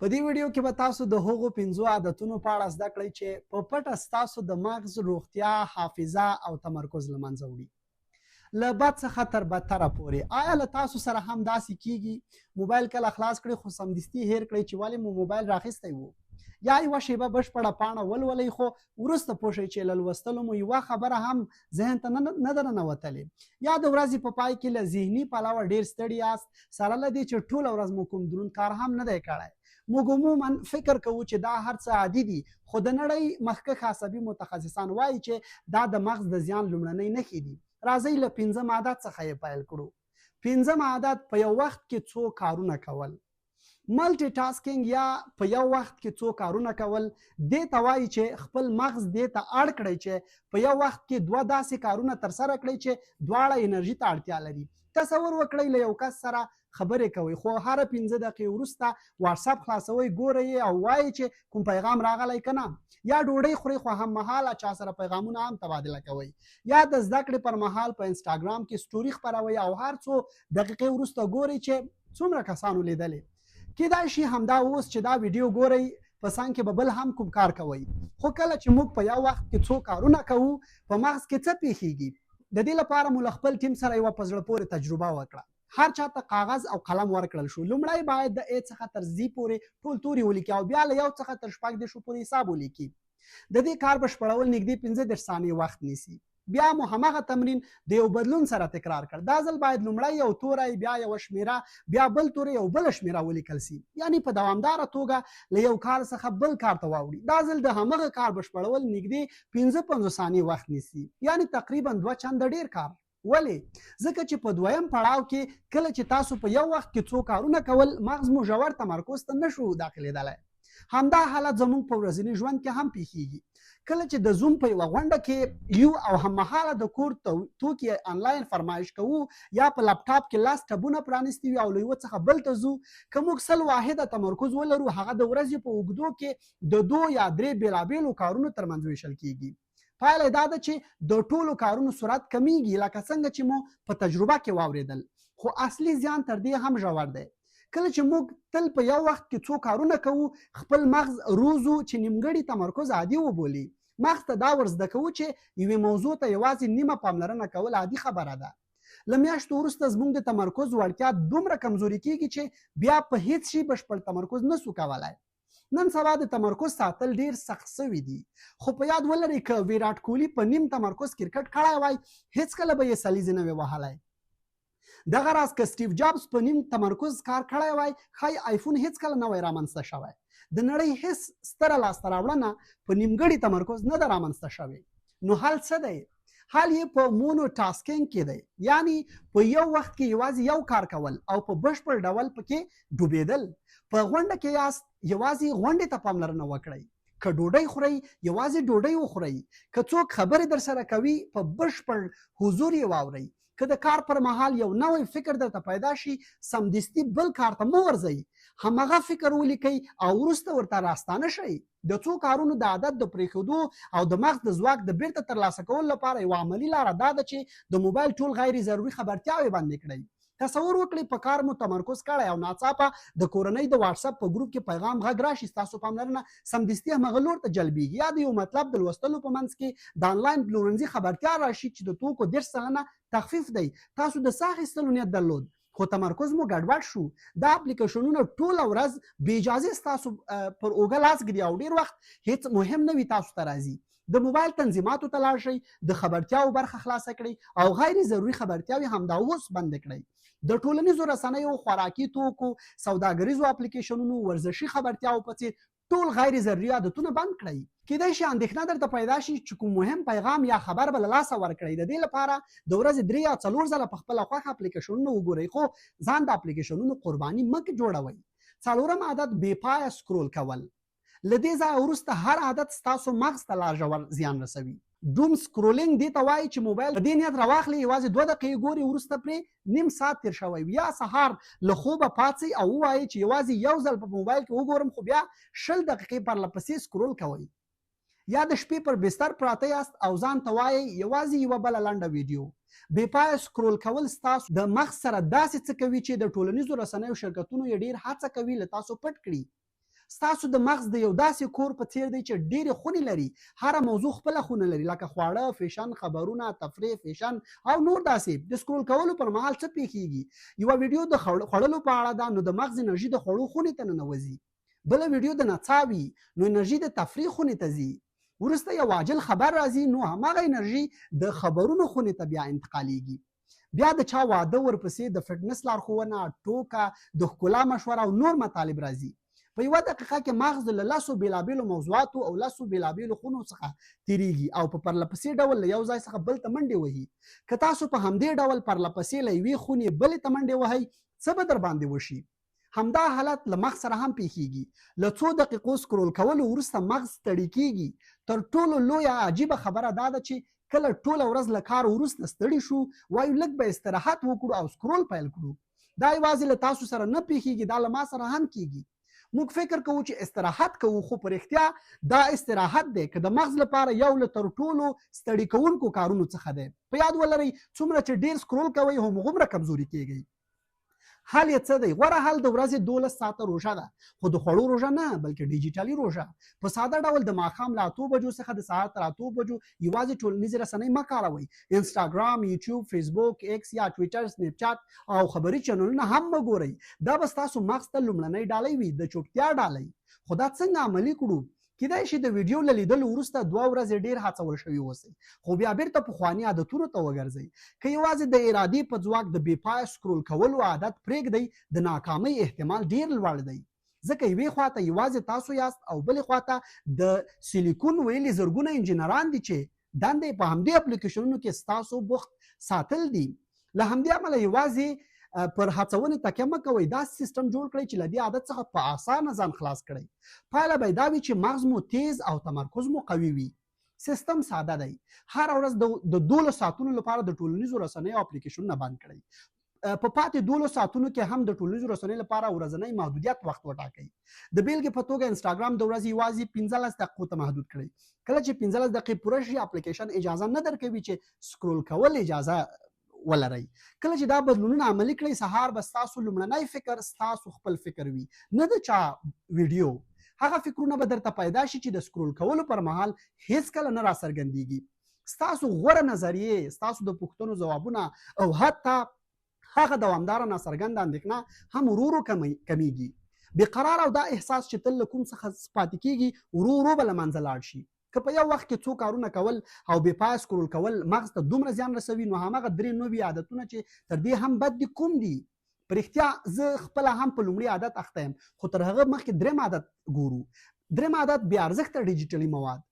په دې ویډیو کې به تاسو د هغو پنځو عادتونو په اړه زده کړئ چې په پټه ستاسو د مغز روغتیا، حافظه او تمرکز له منځه وړي. له بد څخه تر بدتره پورې. آیا له تاسو سره هم داسې کیږي؟ موبایل کله خلاص کړئ خو سمدستي هیر کړئ چې ولې مو موبایل راخیستی وو. یا یوه شیبه بشپړه پاڼه ولولئ خو وروسته پوه شئ چې له لوستلو مو یوه خبره هم ذهن ته نه ده ننوتلې. یا د ورځې په پای کې له ذهني پلوه ډېر ستړي یاست، سره له دې چې ټوله ورځ مو کوم دروند کار هم نه دی کړی. موږ عموما فکر کوو چې دا هر څه عادي دي، خو د نړۍ مخکښ عصبي متخصصان وايي چې دا د مغز د زیان لومړنۍ نښې دي. راځئ له پنځم عادت څخه یې پیل کړو. پنځم عادت، په یو وخت کې څو کارونه کول. ملټي ټاسکینګ یا په یو وخت کې څو کارونه کول دې ته وایي چې خپل مغز دې ته اړ کړئ چې په یو وخت کې دوه داسې کارونه ترسره کړئ چې دواړه انرژي ته اړتیا لري. تصور وکړئ له یو کس سره خبرې کوئ خو هره 5 دقیقې وروسته واټساپ خلاصوئ، ګورئ یې او وایئ چې کوم پیغام راغلی که نه. یا ډوډۍ خورئ خو هم مهاله چا سره پیغامونه هم تبادله کوئ. یا د زده کړې پر مهال په انسټاګرام کې سټوري خپروئ او هر څو دقیقې وروسته ګورئ چې څومره کسانو لیدلې. کیدای شي همدا اوس چې دا ویډیو ګورئ په څنګ کې به بل هم کوم کار کوئ، خو کله چې موږ په یو وخت کې څو کارونه کوو په مغز کې څه پیښیږي؟ د دې لپاره مو له خپل ټیم سره یوه په زړه پورې تجربه وکړه. هر چا ته کاغذ او قلم ورکړل شو. لومړی باید د A څخه تر Z پورې ټول توري ولیکي او بیا له یو څخه تر 36 پورې حساب ولیکي. د دې کار بشپړول نږدې 35 ثانیې وخت نیسي. بیا مو هماغه تمرین د یو بدلون سره تکرار کړ. دا ځل باید لومړی یو توری، بیا یوه شمېره، بیا بل توری او بله شمېره ولیکل سي. یعنی په دوامداره توګه له یو کار څخه بل کار ته واوړي. دا ځل د همغه کار بشپړول نږدې 55 ثانیې وخت نیسي. یعنی تقریبا دوه چنده ډېر کار. ولې؟ ځکه چې په دویم پړاو کې کله چې تاسو په یو وخت کې څو کارونه کول، مغز مو ژور تمرکز ته نه شو داخلېدلی. همدا حالت زموږ په ورځني ژوند کې هم پیښیږي. کله چې د زوم په یوه غونډه کې یو او هممهاله د کور توکي انلاین فرمایش کوو یا په لپټاپ کې لس ټبونه پرانیستي وي او له یوه څخه بل ته ځو، که موږ 100 واحده تمرکز ولرو، هغه د ورځې په اوږدو کې د دوو یا درې بېلابېلو کارونو ترمنځ ویشل کیږي. پایله دا ده چې د ټولو کارونو سرعت کمیږي، لکه څنګه چې مو په تجربه کې واورېدل. خو اصلي زیان تر دې هم ژور دی. کله چې موږ تل په یو وخت کې څو کارونه کوو، خپل مغز روزو چې نیمګړي تمرکز عادي وبولي. مغز ته دا ور زده کوو چې یوې موضوع ته یوازې نیمه پاملرنه کول عادي خبره ده. له میاشتو وروسته زموږ د تمرکز وړتیا دومره کمزوري کیږي چې بیا په هیڅ شي بشپړ تمرکز نه سو کولای. نن سبا د تمرکز ساتل ډیر سخت سوي دي، خو په یاد ولرئ که ویراټ کوهلي په نیم تمرکز کرکټ کړی وای، هیڅکله به یې سلیزې نه وې وهلی. دغه راز که سټیو جابز په نیم تمرکز کار کړی وای، ښایي آیفون هیڅکله نه وای رامنځته شوی. د نړۍ هیڅ ستره لاسته راوړنه په نیمګړي تمرکز نه ده رامنځته شوې. نو حل څه دی؟ حل یې په مونو ټاسکینګ کې دی، یعنی په یو وخت کې یوازې یو کار کول او په بشپړ ډول پکې ډوبېدل. په غونډه کې یاست، یوازې غونډې ته پاملرنه وکړئ. که ډوډۍ خورئ، یوازې ډوډۍ وخورئ. که څوک خبرې درسره کوي، په بشپړ حضور یې واورئ. که د کار پر مهال یو نوی فکر درته پیدا شي، سمدستي بل کار ته مه ورځئ، همغه فکر ولیکئ او وروسته ورته راستانه شئ. د څو کارونو د عادت د پرېښودو او د مغز د ځواک د بېرته ترلاسه کولو لپاره یوه عملي لاره دا ده چې د موبایل ټول غیر ضروري خبرتیاوې بندې کړئ. تصور وکړئ په کار مو تمرکز کړی او ناڅاپه د کورنۍ د واټساپ په ګروپ کې پیغام غږ راشي، ستاسو پاملرنه سمدستي همغه لور ته جلبیږي. یا د یو مطلب د لوستلو په منځ کې د انلاین پلورنځي خبرتیا راشي چې د توکو 30% تخفیف دی، تاسو د څه اخیستلو نیت درلود خو تمرکز مو ګډوډ شو. دا اپلیکیشنونه ټوله ورځ بې اجازې ستاسو پر اوږه لاس ږدي او ډیر وخت هیڅ مهم نه وي تاسو ته راځي. د موبایل تنظیماتو ته لاړ شئ، د خبرتیاوو برخه خلاصه کړئ او غیر ضروري خبرتیاوې همدا اوس بندې کړئ. د ټولنیزو رسنیو، خوراکي توکو، سوداګریزو اپلیکیشنونو، ورزشي خبرتیاوو په څیر ټول غیر ضروري عادتونه بند کړئ. کیدای شي اندېښنه درته پیدا شي چې کوم مهم پیغام یا خبر به له لاسه ورکړئ. د دې لپاره د ورځې درې یا څلور ځله په خپله خوښه اپلیکیشنونه وګورئ، خو ځان د اپلیکیشنونو قرباني مه جوړوئ. څلورم عادت، بې پایه سکرول کول. له دې ځایه وروسته هر عادت ستاسو مغز ته لا ژور زیان رسوي. ډوم سکرولینګ دې ته وايي چې موبایل په دې نیت راواخلئ یوازې 2 دقیقې ګورئ، وروسته پرې نیم ساعت تېر شوی وي. یا سهار له خوبه پاڅئ او ووایئ چې یوازې یو ځل په موبایل کې وګورم، خو بیا 20 دقیقې پرله پسې سکرول کوئ. یا د شپې پر بستر پراته یاست او ځان ته وایئ یوازې یوه بله لنډه ویډیو. بې پایه سکرول کول ستاسو د مغز سره داسې څه کوي چې د ټولنیزو رسنیو شرکتونو یې ډېر هڅه کوي له تاسو پټ کړي. ستاسو د مغز د یو داسې کور په څیر دی چې ډېرې خونې لري. هره موضوع خپله خونه لري، لکه خواړه، فیشن، خبرونه، تفریح، فیشن او نور داسې. د سکرول کولو پر مهال څه پېښېږي؟ یوه ویډیو د خوړلو په اړه ده، نو د مغز انرژي د خوړو خونې ته ننوځي. بله ویډیو د نڅا وي، نو انرژي د تفریح خونې ته ځي. وروسته یو عاجل خبر راځي، نو هماغه انرژي د خبرونو خونې ته بیا انتقالېږي. بیا د چا واده، ورپسې د فټنس لارښوونه، ټوکه، د ښکلا مشوره او نور مطالب راځي. په یوه دقیقه کې مغز له لسو بېلابېلو موضوعاتو او لسو بېلابېلو خونو څخه تېرېږي او په پرلپسې ډول له یو ځای څخه بل ته منډې وهي. که تاسو په همدې ډول پرلپسې له یوې خونې بلې ته منډې وهئ، څه به درباندې وشي؟ همدا حالت له مغز سره هم پېښېږي. له څو دقیقو سکرول کولو وروسته مغز ستړي کېږي. تر ټولو لویه عجیبه خبره دا ده چې کله ټوله ورځ له کار وروسته ستړي شو، وایو لږ به استراحت وکړو او سکرول پیل کړو. دا یوازې له تاسو سره نه پېښېږي، دا له ما سره هم کېږي. موږ فکر کوو چې استراحت کوو، خو په رښتیا دا استراحت دی که د مغز لپاره یو له تر ټولو ستړي کوونکو کارونو څخه دی. په یاد ولرئ، څومره چې ډېر سکرول کوئ، همغومره کمزوري کېږئ. حل یې څه دی؟ غوره حل د ورځې 12 ساعته روژه ده، خو د خوړو روژه نه، بلکې ډیجیټلي روژه. په ساده ډول د ماښام له 8 بجو څخه د سهار تر 8 بجو یوازې ټولنیزې رسنۍ مه کاروئ. انسټاګرام، یوټیوب، فیسبوک، ایکس یا ټویټر، سنیپچاټ او خبري چینلونه هم مه ګورئ. دا به ستاسو مغز ته لومړنۍ ډالۍ وي، د چوپتیا ډالۍ. خو دا څنګه عملي کړو؟ کیدای شي د ویډیو له لیدلو وروسته 2 ورځې ډیر هڅول شوي اوسئ، خو بیا بیرته پخواني عادتونو ته وګرځئ. که یوازې د ارادې په ځواک د بې پایه سکرول کولو عادت پرېږدئ، د ناکامۍ احتمال ډیر لوړ دی. ځکه یوې خوا ته یوازې تاسو یاست او بلې خوا ته د سیلیکون ویلي زرګونه انجینران دي چې دنده یې په همدې اپلیکیشنونو کې ستاسو بوخت ساتل دي. له همدې امله یوازې پر هڅونې تکیه مه کوئ، داسې سیستم جوړ کړئ چې له دې عادت څخه په اسانه ځان خلاص کړئ. پایله به یې دا وي چې مغز مو تیز او تمرکز مو قوي وي. سیستم ساده دی. هره ورځ د 12 ساعتونو لپاره د ټولنیزو رسنیو اپلیکیشنونه بند کړئ. په پاتې 12 ساعتونو کې هم د ټولنیزو رسنیو لپاره ورځنی محدودیت وخت وټاکئ. د بېلګې په توګه انسټاګرام د ورځې یوازې 15 دقیقو ته محدود کړئ. کله چې 15 دقیقې پوره شي، اپلیکیشن اجازه نه درکوي چې سکرول کول اجازه ولرئ. کله چې دا بدلونونه عملي کړئ، سهار به ستاسو لومړنی فکر ستاسو خپل فکر وي، نه د چا ویډیو. هغه فکرونه به درته پیدا شي چې د سکرول کولو پر مهال هیڅکله نه راڅرګندیږي. ستاسو غوره نظریې، ستاسو د پوښتنو ځوابونه او حتی هغه دوامداره ناڅرګنده اندېښنه هم ورو ورو کمیږي. بې قرار او دا احساس چې تل له کوم څخه پاتې کیږي، ورو ورو به له منځه لاړ شي. که په یو وخت کې څو کارونه کول او بې پایه سکرول کول مغز ته دومره زیان رسوي، نو هماغه 93 عادتونه چې تر دې هم بد دي کوم دي؟ په رښتیا زه خپله هم په لومړي عادت اخته یم، خو تر هغه مخکې دریم عادت ګورو. دریم عادت بې ارزښته ډیجیټلي مواد.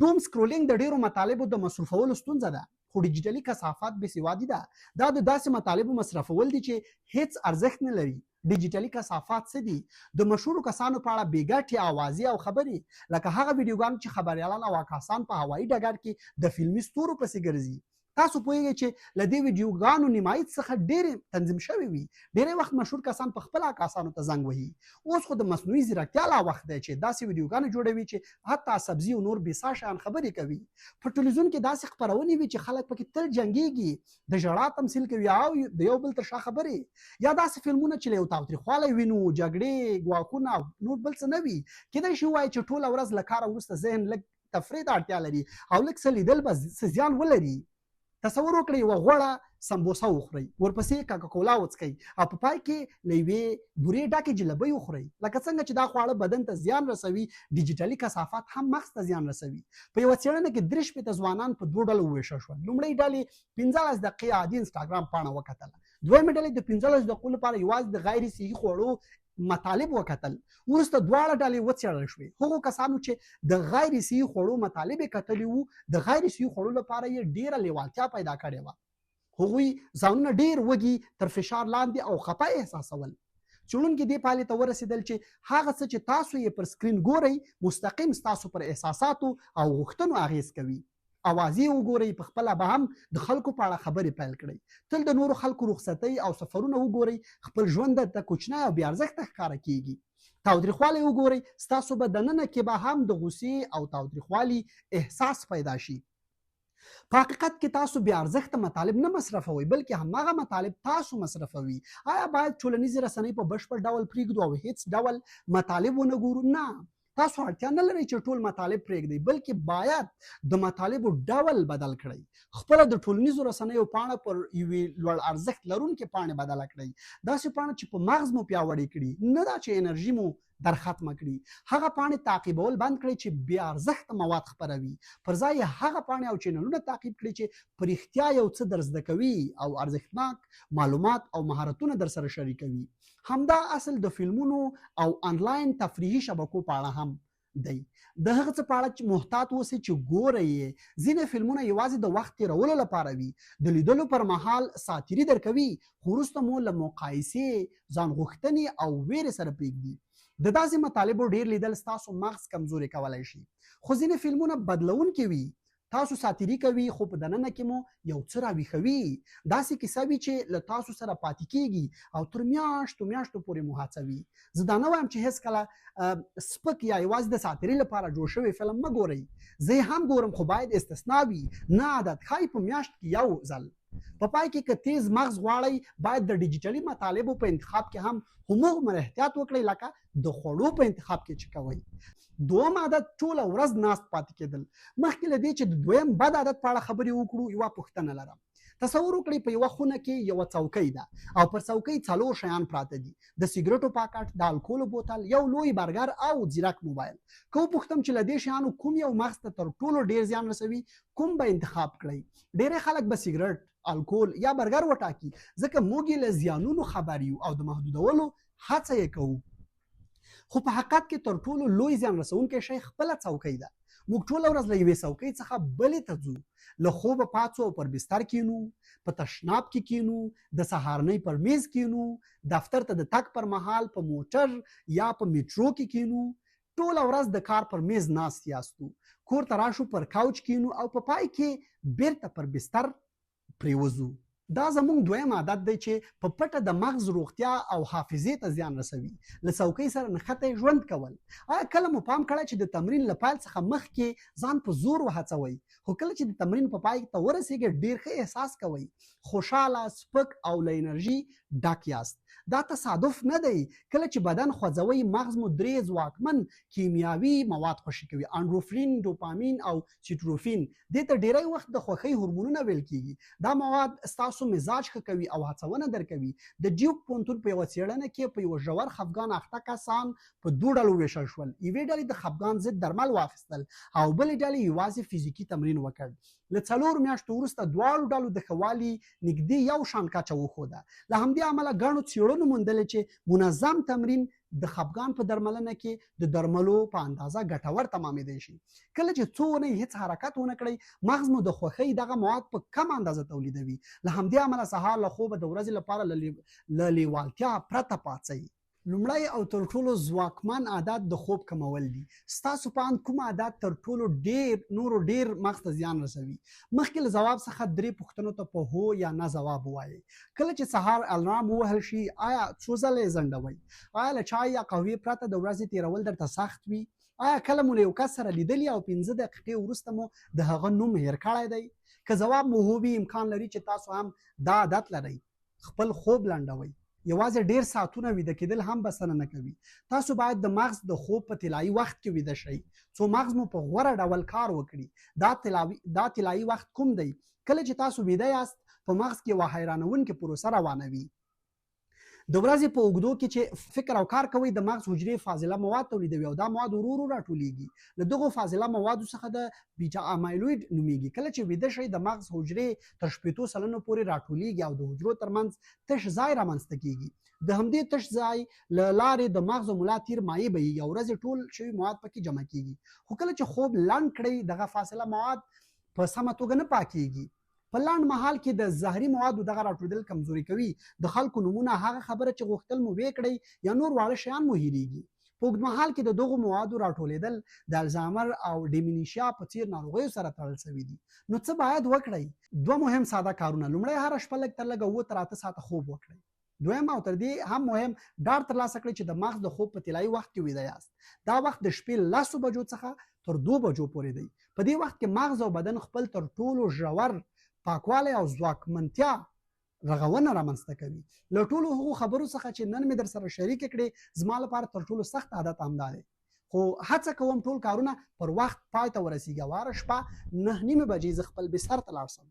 ډوم سکرولینګ د ډیرو مطالبو د مصروفولو ستونزه ده، خو ډیجیټلي کثافات بې سوادي ده. دا د داسې مطالبو مصرفول دي چې هیڅ ارزښت نه لري. ډیجیټلي کثافات څه دي؟ د مشهورو کسانو په اړه بې ګټې اوازې او خبرې، لکه هغه ویډیوګانې چې خبریالان او عکاسان په هوایي ډګر کې د فلمي ستورو پسې ګرځي. تاسو پوهیږئ چې له دې ویډیوګانو نیمایي څخه ډېرې تنظیم شوې وي. ډېری وخت مشهور کسان په خپله عکاسانو ته زنګ وهي. اوس خو د مصنوعي ځیرکتیا لا وخت دی چې داسې ویډیوګانې جوړوي چې حتی سبزي او نور بېسا شیان خبرې کوي. په ټلویزیون کې داسې خپرونې وي چې خلک پکې تل جنګیږي، د ژړا تمثیل کوي او د یو بل تر شا خبرې. یا داسې فلمونه چې له یو تاوتریخوالی وینو، جګړې، ګواښونه او نور بل څه نه وي. کېدای شي ووایې چې ټوله ورځ له کاره وروسته ذهن لږ تفریح ته اړتیا لري او لږ څه لیدل به څه زیان ولري. تصور وکړئ یوه غوړه سمبوسه وخورئ، ورپسې کاکاکولا وڅکئ او په پای کې له یوې بورې ډکې جلبۍ وخورئ. لکه څنګه چې دا خواړه بدن ته زیان رسوي، ډیجیټلي کثافات هم مغز ته زیان رسوي. په یوه څېړنه کې 63 ځوانان په دوو ډلو وویشل شول. لومړۍ ډلې 15 دقیقې عادي انسټاګرام پاڼه وکتله. دویمې ډلې د 15 دقیقو لپاره یوازې د غیر صحي خوړو مطالب وکتل. وروسته دواړه ډلې وڅېړل شوې. هغو کسانو چې د غیر صحي خوړو مطالب یې کتلي وو، د غیر صحي خوړو لپاره یې ډېره لېوالتیا پیدا کړې وه. هغوی ځانونه ډېر وږي، تر فشار لاندې او خپه احساسول. څېړونکي دې پایلې ته ورسېدل چې هغه څه چې تاسو یې پر سکرین ګورئ، مستقیم ستاسو پر احساساتو او غوښتنو اغېز کوي. اوازې وګورئ، په خپله به هم د خلکو په اړه خبرې پیل کړئ. تل د نورو خلکو رخصتۍ او سفرونه وګورئ، خپل ژوند درته کوچنی او بې ارزښته ښکاره کیږي. تاوتریخوالی وګورئ، ستاسو به دننه کې به هم د غوسې او تاوتریخوالي احساس پیدا شي. په حقیقت کې تاسو بې ارزښته مطالب نه مصرفوئ، بلکې هماغه مطالب تاسو مصرفوي. آیا باید ټولنیزې رسنۍ په بشپړ ډول پرېږدو او هیڅ ډول مطالب ونه ګورو؟ نه، تاسو اړتیا نه لرئ چې ټول مطالب پرېږدئ، بلکې باید د مطالبو ډول بدل کړئ. خپله د ټولنیزو رسنیو پاڼه پر یوې لوړ ارزښت لرونکې پاڼې بدله کړئ، داسې پاڼه چې په مغز مو پیاوړې کړي، نه دا چې انرژي مو در ختمه کړي. هغه پاڼې تعقیبول بند کړئ چې بې ارزښته مواد خپروي، پر ځای یې هغه پاڼې او چینلونه تعقیب کړئ چې په رښتیا یو څه در زده کوي او ارزښتناک معلومات او مهارتونه درسره شریکوي. همدا اصل د فلمونو او انلاین تفریحي شبکو په اړه هم دی. د هغه څه په اړه چې محتاط اوسئ چې ګورئ یې. ځینې فلمونه یوازې د وخت تېرولو لپاره وي، د لیدلو پر مهال ساعتېري درکوي، خو وروسته مو له مقایسې، ځان غوښتنې او وېرې سره پرېږدي. د داسې مطالبو ډېر لیدل ستاسو مغز کمزوری کولای شي. خو ځینې فلمونه بدلوونکي وي، تاسو ساتیري کوي خو په دننه کې مو یو څه راویښوي، داسې کیسه وي چې له تاسو سره پاتې کیږي او تر میاشتو میاشتو پورې مو هڅوي. زه دا نه وایم چې هېڅکله سپک یا یوازې د ساتیري لپاره جوړ شوی فلم مه ګورئ، زه یې هم ګورم خو باید استثنا وي نه عادت، ښايي په میاشت کې یو ځل. په پای کې که تیز مغز غواړئ باید د ډیجیټلي مطالبو په انتخاب کې هم همغومره احتیاط وکړئ لکه د خوړو په انتخاب کې چې کوئ. دوم عادت ټوله ورځ ناست پاتې کېدل. مخکې له دې چې د دویم بد عادت په اړه خبرې وکړو یوه پوښتنه لرم. تصور وکړئ په یوه خونه کې یوه څوکۍ ده او پر څوکۍ څلور شیان پراته دي، د سیګرټو پاکټ، د الکولو بوتل، یو لوی برګر او ځیرک موبایل. که وپوښتم چې له دې شیانو کوم یو مغز ته تر ټولو ډېر زیان رسوي، کوم به انتخاب کړئ؟ ډېری خلک به سیګرټ، الکول یا برګر وټاکي، ځکه موږ یې له زیانونو خبر یو او د محدودولو هڅه یې کوو. خو په حقیقت کې تر ټولو لوی زیان رسوونکی شی خپله څوکۍ ده. موږ ټوله ورځ له یوې څوکۍ څخه بلې ته ځو، له خوبه پاڅو او پر بستر کینو، په تشناب کې کینو، د سهارنۍ پر میز کینو، دفتر ته د تګ پر مهال په موټر یا په میټرو کې کینو، ټوله ورځ د کار پر میز ناست یاستو، کور ته راشو پر کوچ کینو او په پای کې بیرته پر بستر پریوځو. دا زموږ دویم عادت دی چې په پټه د مغز روغتیا او حافظې ته زیان رسوي، له څوکۍ سره نښتی ژوند کول. آیا کله مو پام کړی چې د تمرین له پیل څخه مخکې ځان په زور وهڅوئ، خو کله چې د تمرین په پای ته ورسیږئ ډیر ښه احساس کوئ، خوشاله، سپک او له انرژي ډک یاست. دا تصادف نه دی، کله چې بدن خوځوئ مغز مو درې ځواکمن کیمیاوي مواد خوشې کوي، انډروفرین، ډوپامین او سیټروفین. دې ته ډیری وخت د خوښۍ هورمونونه ویل کیږي. دا مواد ستاسو مزاج ښه کوي او هڅونه درکوي. د ډیوک پوهنتون په یوه څیړنه کې په یوه ژور خفګان اخته کسان په دوو ډلو وویشل شول. یوې ډلې د خفګان ضد درمل واخیستل او بلې ډلې یوازې فزیکي تمرین وکړ. له څلورو میاشتو وروسته دواړو ډلو د ښه والي نږدې یو شان کچه وښوده. له همدې امله ګڼو څېړنو موندلې چې منظم تمرین د خپګان په درملنه کې د درملو په اندازه ګټور تمامېدای شي. کله چې څو اونۍ هېڅ حرکت ونه کړئ، مغز مو د خوښۍ دغه مواد په کمه اندازه تولیدوي. له همدې امله سهار له خوبه د ورځې لپاره له لېوالتیا پرته پاڅئ. لومړی او تر ټولو ځواکمن عادت د خوب کمول دي. ستاسو په اند کوم عادت تر ټولو ډیر نورو ډیر مغز ته زیان رسوي؟ مخکې له ځواب څخه درې پوښتنو ته په هو یا نه ځواب ووایئ. کله چې سهار الرام ووهل شي، آیا څو ځله یې ځنډوئ؟ آیا له چای یا قهوې پرته د ورځې تېرول درته سخت وي؟ آیا کله مو له یو کس سره لیدلي او 5 دقیقې وروسته مو د هغه نوم هېر کړی دی؟ که ځواب مو هو وي، امکان لري چې تاسو هم دا عادت لرئ. خپل خوب لنډوئ. یوازې ډېر ساعتونه ویده کېدل هم بسنه نه کوي. تاسو باید د مغز د خوب په طلایي وخت کې ویده شئ، څو مغز مو په غوره ډول کار وکړي. دا طلایي وخت کوم دی؟ کله چې تاسو ویده یاست، په مغز کې یوه حیرانوونکې پروسه روانه وي. د ورځې په اوږدو کې چې فکر او کار کوئ، د مغز حجرې فاضله مواد تولیدوي او دا مواد ورو ورو راټولېږي. له دغو فاضله موادو څخه د بیټا امایلوید نومېږي. کله چې ویده شئ، د مغز حجرې تر 60% پورې راټولېږي او د حجرو ترمنځ تش ځای رامنځته کېږي. د همدې تش ځای له لارې د مغز او ملا تیر مایع بهیږي او ورځې ټول شوي مواد پکې جمع کېږي. خو کله چې خوب لنډ کړئ، دغه فاصله مواد په سمه توګه نه پاکېږي. په لنډ مهال کې د زهري موادو دغه راټولېدل کمزوري کوي. د خلکو نومونه، هغه خبره چې غوښتل مو ویې کړئ یا نور واړه شیان مو هېرېږي. په اوږدمهال کې د دغو موادو راټولېدل د الزایمر او ډیمینشیا په څېر ناروغیو سره تړل شوي دي. نو څه باید وکړئ؟ دوه مهم ساده کارونه، لومړی، هره شپه لږ تر لږه 7 تر 8 ساعته خوب وکړئ. دویم او تر دې هم مهم، ډاډ ترلاسه کړئ چې د مغز د خوب په طلایي وخت کې ویده یاست. دا وخت د شپې لسو بجو څخه تر دوو بجو پورې دی. په دې وخت کې مغز او بدن خپل تر ټولو ژور پاکوالی او ځواکمنتیا رغونه رامنځته کوي. له ټولو هغو خبرو څخه چې نن مې درسره شریکې کړې، زما لپاره تر ټولو سخت عادت همدا دی. خو هڅه کوم ټول کارونه پر وخت پای ته ورسیږي او هره شپه 9:30 بجې زه خپل بستر ته لاړ شم.